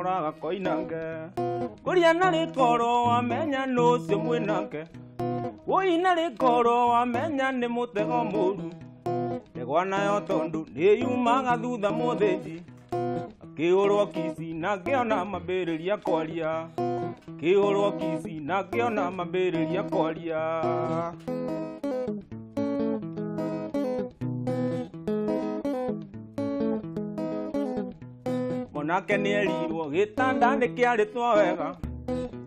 kahora gakoinange Kũria na rĩkoro wamenya nũcio mwĩnake Woi na rĩkoro wamenya nĩ mũtego mũru Ndegwa nayo tondũ nĩyumaga thutha mũthĩnji Akĩhũrwo kici na ngĩona mambĩrĩria kwaria Akĩhũrwo kici na ngĩona mambĩrĩria kwaria Mwanake nĩerirwo gĩtanda nĩkĩarĩtwo wega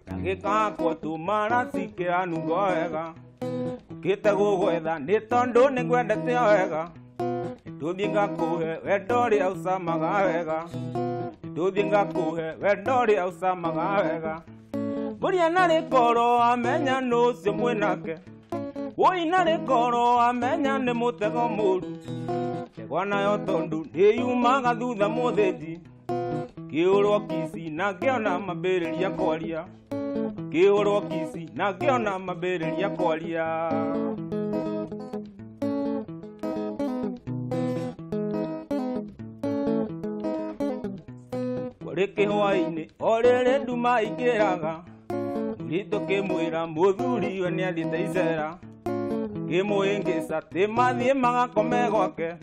na gĩkahakwo tũmaraci kĩranungo wega Ũkĩte gũgwetha nĩ tondũ nĩngwendete wega Nĩtũthiĩ ngakũhe wendo ũrĩa ũcamaga wega Nĩtũthiĩ ngakũhe wendo ũrĩa ũcamaga wega Ngũria na rĩkoro amenya nũcio mwĩnake Woi na rĩkoro amenya nĩ mũtego mũru Ndegwa nayo tondũ nĩyumaga thutha mũthĩnji Kĩhũrwo kici na ngĩona mambĩrĩria kwaria Kĩhũrwo kici na ngĩona mambĩrĩria kwaria Kwarĩ kĩhwaĩ-inĩ o rĩrĩ nduma ĩingĩraga Mũirĩtu kĩmwĩra mũthuriwe nĩathiĩte icera Kĩmũhĩngĩca tĩ mathiĩ magakome gwake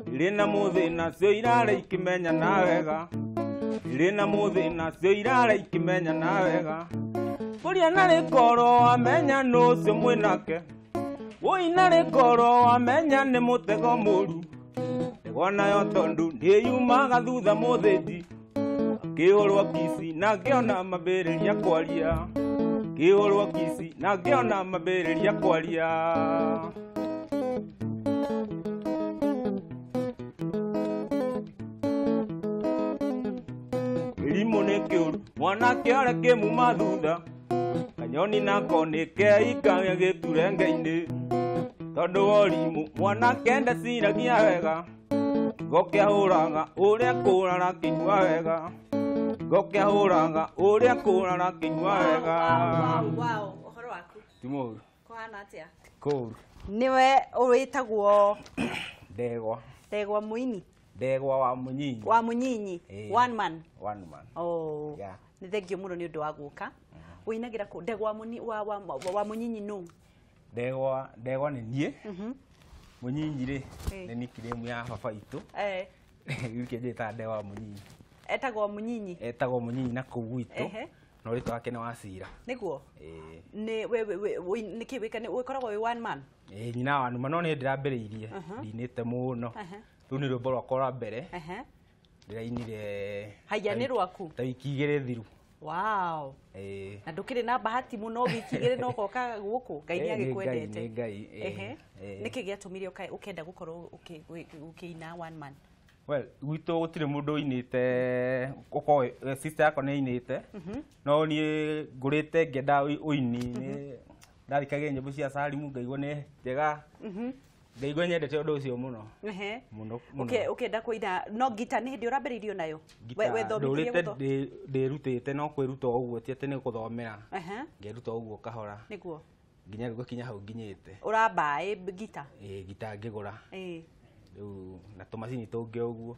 Ndirĩ na mũthĩna cio irarĩ ikĩmenyana wega Ndirĩ na mũthĩna cio irarĩ ikĩmenyana wega Kũria na rĩkoro amenya nũcio mwĩnake Woi na rĩkoro amenya nĩ mũtego mũru Ndegwa nayo tondũ nĩyumaga thutha mũthĩnji Akĩhũrwo kici na ngĩona mambĩrĩria kwaria Akĩhũrwo kici na ngĩona mambĩrĩria kwaria Kĩrimũ nĩ kĩũru mwanake ũrĩa kĩmuma thutha Kanyoni nako nĩ keikagia gĩturenge-inĩ Tondũ wa ũrimũ mwanake ndeciragia wega Kĩgo kĩahũraga ũrĩa kũrara kĩigua wega Kĩgo kĩahũraga ũrĩa kũrara kĩigua wega Wow, ũhoro waku Ti mũru kũhana atĩa? Kũũru Nĩwe wĩtagwo Ndegwa Ndegwa mũini Ndegwa wa Mũnyinyi wa Mũnyinyi one man one man oh yeah. Nĩ thengio mũno nĩ ũndũ wa gũka ũinagĩra kũ Ndegwa wa Mũnyinyi nũ? Ndegwa Ndegwa nĩ niĩ Mũnyinyi rĩ nĩ nickname ya baba itũ rĩu kĩnjĩtaga Ndegwa wa Mũnyinyi Etagwo Mũnyinyi etagwo Mũnyinyi na kũu gwitũ no rĩtwa wake nĩ Wacira nĩguo nĩ we nĩkĩ wĩka nĩ ũkoragwo wĩ one man nyina wa numa no nĩ ndĩrambĩrĩirie ndinĩte mũno rĩu nĩ rwĩmbo rwakwa rwa mbere ndĩrainire haya nĩ rwaku ta wiki igĩrĩ thiru wow na ndũkĩrĩ na bahati mũno wiki igĩrĩ no goka gũkũ Ngai nĩ agĩkwendete nĩ Ngai nĩkĩ gĩatũmire ũkenda gũkorwo ũkĩina one man? Well gwitũ gũtirĩ mũndũ ũinĩte ũkorwo sister yakwa nĩ ainĩte no niĩ ngũrĩte ngĩenda ũini nĩ ndathikagia nyĩmbo cia Salimu ngaigua nĩ njega ngaigua nyendete ũndũ ũcio mũno mũno mũno Ũkĩenda kũina no ngita nĩ hĩndĩ ũrambĩrĩirio nayo ndũrĩte ndĩrutĩte no kwĩruta ũguo ti atĩ nĩ gũthomera ngeruta ũguo kahora nĩguo nginya rĩu ngakinya hau nginyĩte ũrambaĩ ngita ngita ngĩgũra rĩu na tũmacini tũngĩ ũguo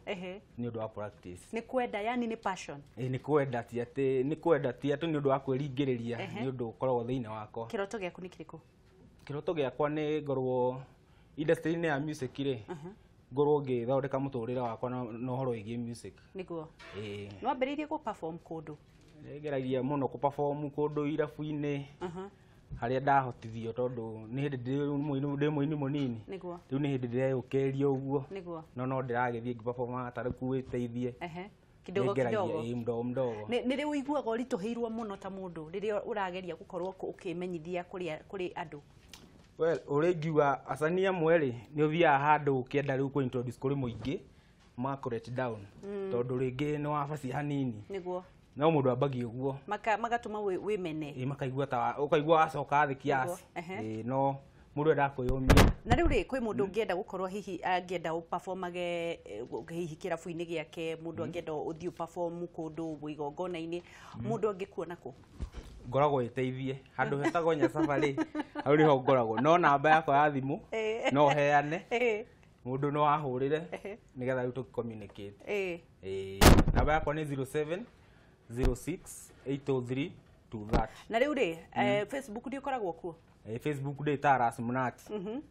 nĩ ũndũ wa practice nĩ kwenda yani nĩ passion nĩ kwenda ti atĩ nĩ kwenda ti atĩ nĩ ũndũ wa kwĩringĩrĩria nĩ ũndũ ũkoragwo thĩinĩ wakwa Kĩroto gĩaku nĩ kĩrĩkũ? Kĩroto gĩakwa nĩ ngorwo industry-inĩ ya music rĩ ngorwo ngĩthondeka mũtũrĩre wakwa na ũhoro wĩgiĩ music nĩguo nĩ wambĩrĩirie gũ perform kũndũ? Nĩngeragia mũno kũ perform kũndũ irabu-inĩ harĩa ndahotithio tondũ nĩ hĩndĩ ndĩ mũini mũnini nĩguo rĩu nĩ hĩndĩ ndĩreyũkĩria ũguo nĩguo no ndĩragĩthiĩ ngĩ-performaga ta rĩu wĩteithie kidogo kidogo mdogo mdogo nĩ rĩ ũiguaga ũritũhĩirwo mũno ta mũndũ rĩrĩa ũrageria gũkorwo ũkĩmenyithia kũrĩ andũ? Well ũrĩa ingiuga acani amwe rĩ nĩ ũthiaga handũ ũkĩenda rĩu kũ introduce kũrĩ mũingĩ maka let down tondũ rĩngĩ nĩ wabacia hanini nĩguo no mũndũ ambagia ũguo magatũma wĩmene makaigua ta ũkaigua wacoka thĩ kiasi no mũndũ endaga kwĩyũmia na rĩu rĩ kwĩ mũndũ ũngĩenda gũkorwo hihi angĩenda ũperformage hihi kĩrabu-inĩ gĩake mũndũ angĩenda ũthiĩ ũperform kũndũ igongona-inĩ mũndũ angĩkuona kũ? Ngoragwo ĩteithie handũ hetagwo Nyasaba rĩ hau nĩho ngoragwo no namba yakwa ya thimũ no heane mũndũ no ahũrĩre nĩgetha rĩu tũ communicate namba yakwa nĩ 07 06 803 230. Na rĩu rĩ, Facebook nĩ ũkoragwo kuo? Facebook ndĩ ta Rasmunat.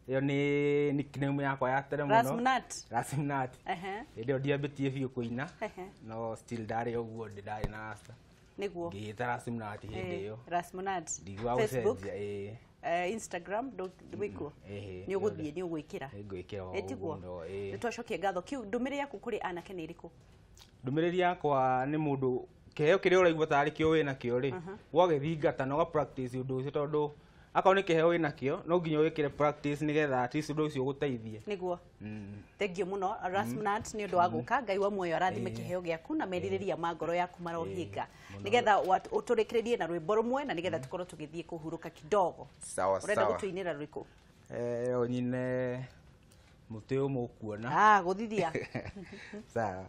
Ĩyo nĩ nickname yakwa ya tene mũno. Rasmunat. Rasmunat. Ehe. Hĩndĩ ĩyo ndiambĩtie biũ kũina. Ehe. No still ndarĩ ũguo ndarĩ na rasta. Nĩguo. Ngĩĩta Rasmunat hĩndĩ ĩyo. Rasmunat. Ndigua Facebook, gũcenjia ĩĩ. Instagram ndwĩkuo? Ĩhĩ. Nĩ ũgũthiĩ nĩ ũgwĩkĩra. Nĩngwĩkĩra o Ĩtiguo? ũguo no, ĩĩ. Nĩ twacokia ngatho. Kĩu ndũmĩrĩri yaku kũrĩ anake nĩ ĩrĩkũ? Ndũmĩrĩri yakwa nĩ mũndũ kĩheo kĩrĩa ũraigua tarĩ kĩo wĩnakĩo rĩ, ũgagĩthingata na ũga practice ũndũ ũcio tondũ akorwo nĩ kĩheo wĩnakĩo no nginya wĩkĩre practice nĩgetha at least ũndũ ũcio ũgũteithie. Nĩguo. Thengiũ mũno Rasmunat nĩ ũndũ wa gũka. Ngai wa muoyo arathime kĩheo gĩaku na merirĩria ma ngoro yaku marohinga, nĩgetha ũtũrĩkĩrĩrie na rwĩmbo rũmwe na nĩgetha tũkorwo tũgĩthiĩ kũhurũka kidogo. Sawa. Ũrenda Sawa. gũtũinĩra rwĩkũ? Nyine mũtĩ ũyũ mũkuona. Ah, gũthithia. Sawa.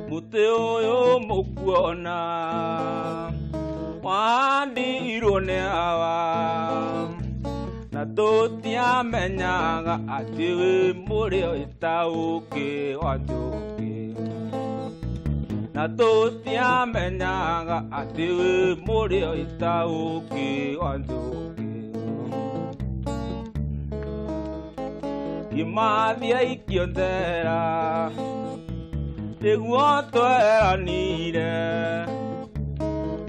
Mũtĩ ũyũ mũkuona wandirwo nĩ awa, na tũtiamenyaga atĩ wĩ mũrĩo ĩtaũkĩ wa njũkĩ, na tũtiamenyaga atĩ wĩ mũrĩo ĩtaũkĩ wa njũkĩ. Kĩmathia ikio njera nĩguo tweranire,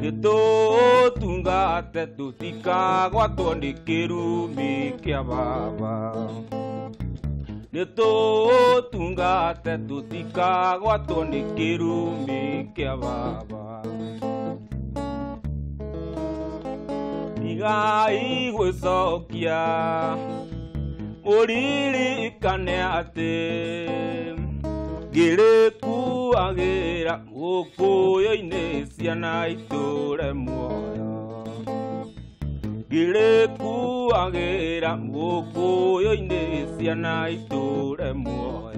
nĩtũtungate tũtikagwatwo nĩ kĩrumi kĩa baba, nĩtũtungate tũtikagwatwo nĩ kĩrumi kĩa baba. Tigai gwĩcokia mũririkane atĩ ngĩrĩkuagĩra gũkũyũ-inĩ ciana itũre muoyo, ngĩrĩkuagĩra gũkũyũ-inĩ ciana itũre muoyo.